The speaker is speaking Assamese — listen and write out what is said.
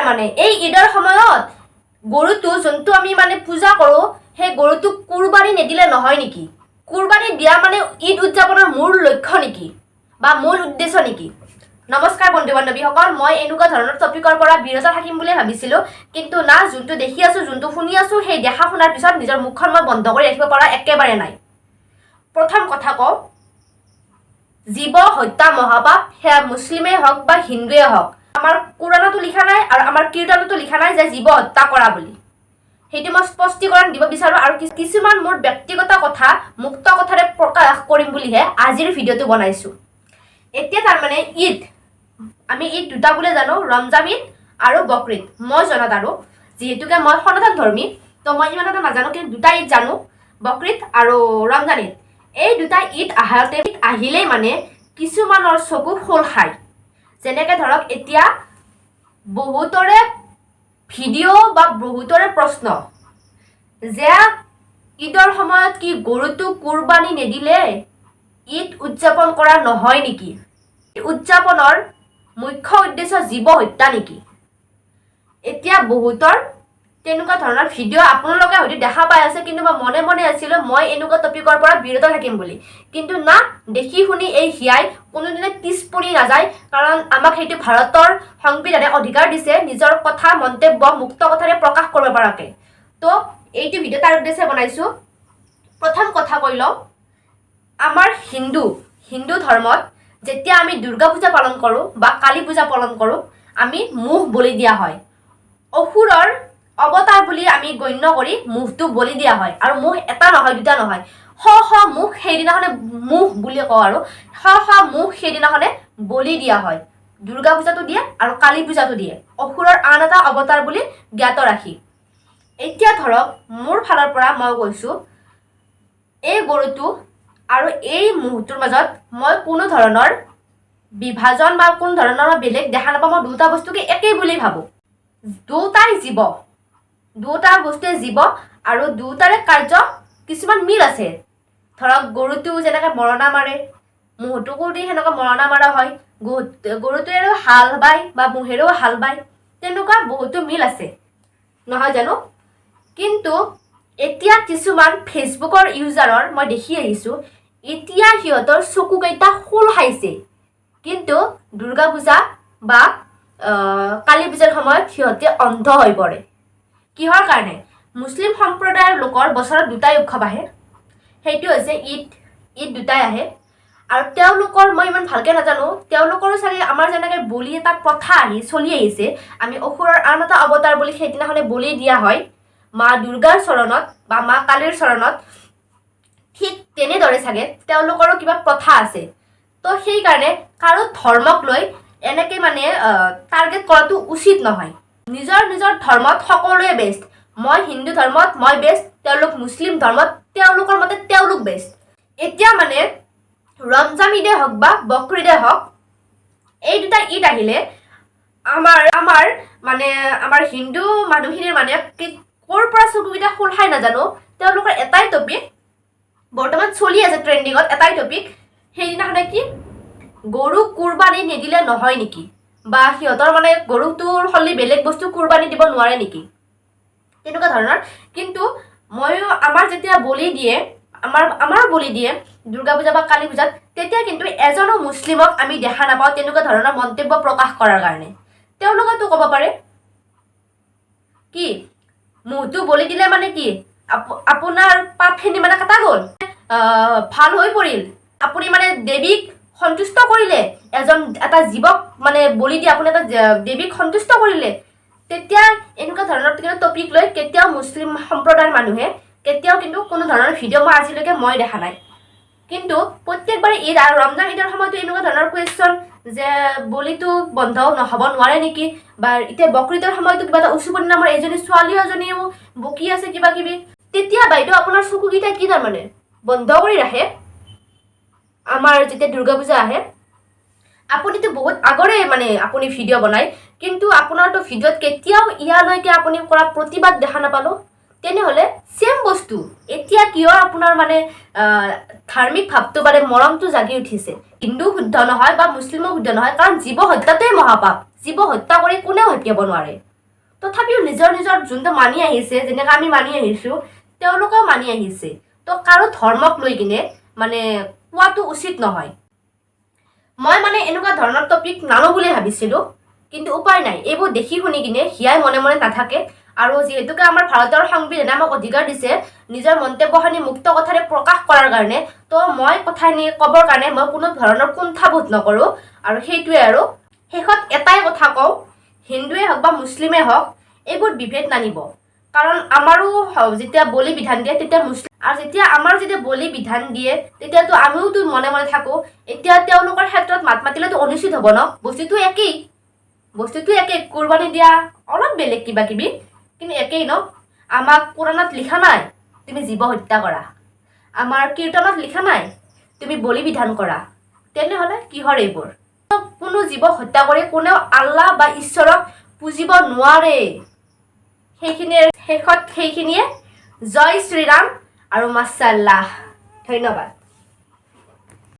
তাৰমানে এই ঈদৰ সময়ত গৰুটো যোনটো আমি মানে পূজা কৰোঁ, সেই গৰুটোক কুৰবানী নিদিলে নহয় নেকি? কুৰবানী দিয়া মানে ঈদ উদযাপনৰ মূল লক্ষ্য নেকি বা মূল উদ্দেশ্য নেকি? নমস্কাৰ বন্ধু বান্ধৱীসকল, মই এনেকুৱা ধৰণৰ টপিকৰ পৰা বিৰত থাকিম বুলি ভাবিছিলোঁ, কিন্তু না, যোনটো দেখি আছোঁ, যোনটো শুনি আছোঁ, সেই দেখা শুনাৰ পিছত নিজৰ মুখখন মই বন্ধ কৰি ৰাখিব পৰা একেবাৰে নাই। প্ৰথম কথা কওঁ, জীৱ হত্যা মহাপাপ। সেয়া মুছলিমেই হওক বা হিন্দুৱে হওক, আমাৰ কোৰাণতো লিখা নাই আৰু আমাৰ কীৰ্তনতো লিখা নাই যে জীৱ হত্যা কৰা বুলি। সেইটো মই স্পষ্টীকৰণ দিব বিচাৰোঁ আৰু কিছুমান মোৰ ব্যক্তিগত কথা মুক্ত কথাৰে প্ৰকাশ কৰিম বুলিহে আজিৰ ভিডিঅ'টো বনাইছোঁ। এতিয়া তাৰমানে ঈদ, আমি ঈদ দুটা বুলি জানো, ৰমজান ঈদ আৰু বকৰীদ। মই জনাত আৰু যিহেতুকে মই সনাতন ধৰ্মী, তো মই ইমান এটা নাজানো, কিন্তু দুটা ঈদ জানো, বকৰীদ আৰু ৰমজান ঈদ। এই দুটা ঈদ আহাতে আহিলেই মানে কিছুমানৰ চকু খোল খায়। যেনেকৈ ধৰক, এতিয়া বহুতৰে ভিডিঅ' বা বহুতৰে প্ৰশ্ন যে ঈদৰ সময়ত কি গৰুটো কুৰবানী নিদিলে ঈদ উদযাপন কৰা নহয় নেকি? উদযাপনৰ মুখ্য উদ্দেশ্য জীৱ হত্যা নেকি? এতিয়া বহুতৰ তেনেকুৱা ধৰণৰ ভিডিঅ' আপোনালোকে হয়তো দেখা পাই আছে, কিন্তু মই মনে মনে আছিলোঁ, মই এনেকুৱা টপিকৰ পৰা বিৰত থাকিম বুলি। কিন্তু না, দেখি শুনি এই হিয়াই কোনোদিনে পিছ পৰি নাযায়, কাৰণ আমাক সেইটো ভাৰতৰ সংবিধানে অধিকাৰ দিছে নিজৰ কথা, মন্তব্য মুক্ত কথাৰে প্ৰকাশ কৰিব পৰাকৈ। তো এইটো ভিডিঅ' তাৰ উদ্দেশ্যে বনাইছোঁ। প্ৰথম কথা কৈ লওঁ, আমাৰ হিন্দু হিন্দু ধৰ্মত যেতিয়া আমি দুৰ্গা পূজা পালন কৰোঁ বা কালী পূজা পালন কৰোঁ, আমি ম'হ বলি দিয়া হয়। অসুৰৰ অৱতাৰ বুলি আমি গণ্য কৰি ম'হটো বলি দিয়া হয়। আৰু ম'হ এটা নহয়, দুটা নহয়, শ শ ম'হ সেইদিনাখনে, ম'হ বুলি কওঁ আৰু, শ শ ম'হ সেইদিনাখনে বলি দিয়া হয়। দুৰ্গা পূজাটো দিয়ে আৰু কালী পূজাটো দিয়ে, অসুৰৰ আন এটা অৱতাৰ বুলি জ্ঞাত ৰাখি। এতিয়া ধৰক, মোৰ ফালৰ পৰা মই কৈছোঁ, এই গৰুটো আৰু এই ম'হটোৰ মাজত মই কোনো ধৰণৰ বিভাজন বা কোনো ধৰণৰ বেলেগ দেখা নাপাওঁ। মই দুটা বস্তুকে একেই বুলি ভাবোঁ। দুটাই জীৱ, দুটা বস্তুৱে জীৱ আৰু দুটাৰে কাৰ্য কিছুমান মিল আছে। ধৰক, গৰুটো যেনেকৈ মৰণা মাৰে, ম'হটোকো দি সেনেকুৱা মৰণা মৰা হয়। গৰুটোৱেও হাল বায় বা ম'হেৰেও হাল বায়, তেনেকুৱা বহুতো মিল আছে, নহয় জানো? কিন্তু এতিয়া কিছুমান ফেচবুকৰ ইউজাৰৰ মই দেখি আহিছোঁ, এতিয়া সিহঁতৰ চকুকেইটা খোল খাইছে, কিন্তু দুৰ্গা পূজা বা কালী পূজাৰ সময়ত সিহঁতে অন্ধ হৈ পৰে। কিহৰ কাৰণে? মুছলিম সম্প্ৰদায়ৰ লোকৰ বছৰত দুটাই উৎসৱ আহে, সেইটো হৈছে ঈদ। ঈদ দুটাই আহে আৰু তেওঁলোকৰ, মই ইমান ভালকৈ নাজানো, তেওঁলোকৰো চাগে আমাৰ যেনেকৈ বলি এটা প্ৰথা আহি চলি আহিছে, আমি অসুৰৰ আন এটা অৱতাৰ বুলি সেইদিনাখনে বলি দিয়া হয় মা দুৰ্গাৰ চৰণত বা মা কালীৰ চৰণত, ঠিক তেনেদৰে চাগে তেওঁলোকৰো কিবা প্ৰথা আছে। তো সেইকাৰণে কাৰো ধৰ্মক লৈ এনেকৈ মানে টাৰ্গেট কৰাটো উচিত নহয়। নিজৰ নিজৰ ধৰ্মত সকলোৱে বেষ্ট। মই হিন্দু ধৰ্মত মই বেষ্ট, তেওঁলোক মুছলিম ধৰ্মত তেওঁলোকৰ মতে তেওঁলোক বেষ্ট। এতিয়া মানে ৰমজান ঈদে হওক বা বকৰীদে হওক, এই দুটা ঈদ আহিলে আমাৰ আমাৰ মানে আমাৰ হিন্দু মানুহখিনিৰ মানে ক'ৰ পৰা চকুকেইটা খোল খাই নাজানো, তেওঁলোকৰ এটাই টপিক বৰ্তমান চলি আছে ট্ৰেণ্ডিঙত, এটাই টপিক, সেইদিনাখনে কি গৰু কুৰবানী নিদিলে নহয় নেকি বা সিহঁতৰ মানে গৰুটোৰ সলনি বেলেগ বস্তু কুৰবানী দিব নোৱাৰে নেকি, তেনেকুৱা ধৰণৰ। কিন্তু ময়ো, আমাৰ যেতিয়া বলি দিয়ে, আমাৰো বলি দিয়ে দুৰ্গা পূজা বা কালী পূজাত, তেতিয়া কিন্তু এজনো মুছলিমক আমি দেখা নাপাওঁ তেনেকুৱা ধৰণৰ মন্তব্য প্ৰকাশ কৰাৰ কাৰণে। তেওঁলোকেতো ক'ব পাৰে কি, ম'হটো বলি দিলে মানে কি আপোনাৰ পাপখিনি মানে কটা গ'ল, ভাল হৈ পৰিল, আপুনি মানে দেৱীক সন্তুষ্ট কৰিলে, এটা জীৱক মানে বলি দি আপুনি এটা দেৱীক সন্তুষ্ট কৰিলে। তেতিয়া এনেকুৱা ধৰণৰ কিন্তু টপিক লৈ কেতিয়াও মুছলিম সম্প্ৰদায়ৰ মানুহে কেতিয়াও কিন্তু কোনো ধৰণৰ ভিডিঅ' মই আজিলৈকে মই দেখা নাই। কিন্তু প্ৰত্যেকবাৰে ঈদ আৰু ৰমজান ঈদৰ সময়তো এনেকুৱা ধৰণৰ কুৱেশ্যন যে বলিটো বন্ধ নহ'ব নোৱাৰে নেকি, বা এতিয়া বকৰীদৰ সময়তো কিবা এটা উচুপনি নামৰ এজনী ছোৱালী এজনীও বকি আছে কিবা কিবি। তেতিয়া বাইদেউ, আপোনাৰ চকুকেইটা কি তাৰমানে বন্ধ কৰি ৰাখে? আমাৰ যেতিয়া দুৰ্গা পূজা আহে, আপুনিতো বহুত আগৰে মানে আপুনি ভিডিঅ' বনায়, কিন্তু আপোনাৰতো ভিডিঅ'ত কেতিয়াও ইয়ালৈকে আপুনি কৰা প্ৰতিবাদ দেখা নাপালোঁ। তেনেহ'লে ছেম বস্তু এতিয়া কিয় আপোনাৰ মানে ধাৰ্মিক ভাৱটো মানে মৰমটো জাগি উঠিছে? হিন্দু শুদ্ধ নহয় বা মুছলিমো শুদ্ধ নহয়, কাৰণ জীৱ হত্যাটোৱেই মহাপাপ। জীৱ হত্যা কৰি কোনেও হত্যাব নোৱাৰে। তথাপিও নিজৰ নিজৰ যোনটো মানি আহিছে, যেনেকৈ আমি মানি আহিছোঁ, তেওঁলোকেও মানি আহিছে। তো কাৰো ধৰ্মক লৈ কিনে মানে কোৱাটো উচিত নহয়। মই মানে এনেকুৱা ধৰণৰ টপিক নানো বুলি ভাবিছিলোঁ, কিন্তু উপায় নাই, এইবোৰ দেখি শুনি কিনে হিয়াই মনে মনে নাথাকে। আৰু যিহেতুকে আমাৰ ভাৰতৰ সংবিধানে আমাক অধিকাৰ দিছে নিজৰ মন্তব্যখিনি মুক্ত কথাৰে প্ৰকাশ কৰাৰ কাৰণে, তো মই কথাখিনি ক'বৰ কাৰণে মই কোনো ধৰণৰ কুণ্ঠাবোধ নকৰোঁ। আৰু সেইটোৱে। আৰু শেষত এটাই কথা কওঁ, হিন্দুৱে হওক বা মুছলিমেই হওক, এইবোৰ বিভেদ নানিব। কাৰণ আমাৰো যেতিয়া বলি বিধান দিয়ে তেতিয়া মুছলিম, আৰু যেতিয়া আমাৰ যেতিয়া বলি বিধান দিয়ে, তেতিয়াতো আমিওতো মনে মনে থাকোঁ। এতিয়া তেওঁলোকৰ ক্ষেত্ৰত মাত মাতিলেতো অনুচিত হ'ব ন? বস্তুটো একেই, বস্তুটো একেই। কোৰবানী দিয়া অলপ বেলেগ কিবা কিবি, কিন্তু একেই ন? আমাক কোৰাণত লিখা নাই তুমি জীৱ হত্যা কৰা, আমাৰ কীৰ্তনত লিখা নাই তুমি বলি বিধান কৰা। তেনেহ'লে কিহৰ এইবোৰ? কোনো জীৱক হত্যা কৰি কোনেও আল্লাহ বা ঈশ্বৰক পুজিব নোৱাৰে। সেইখিনিয়ে, শেষত সেইখিনিয়ে। জয় শ্ৰীৰাম আৰু মাছাল্লাহ। ধন্যবাদ।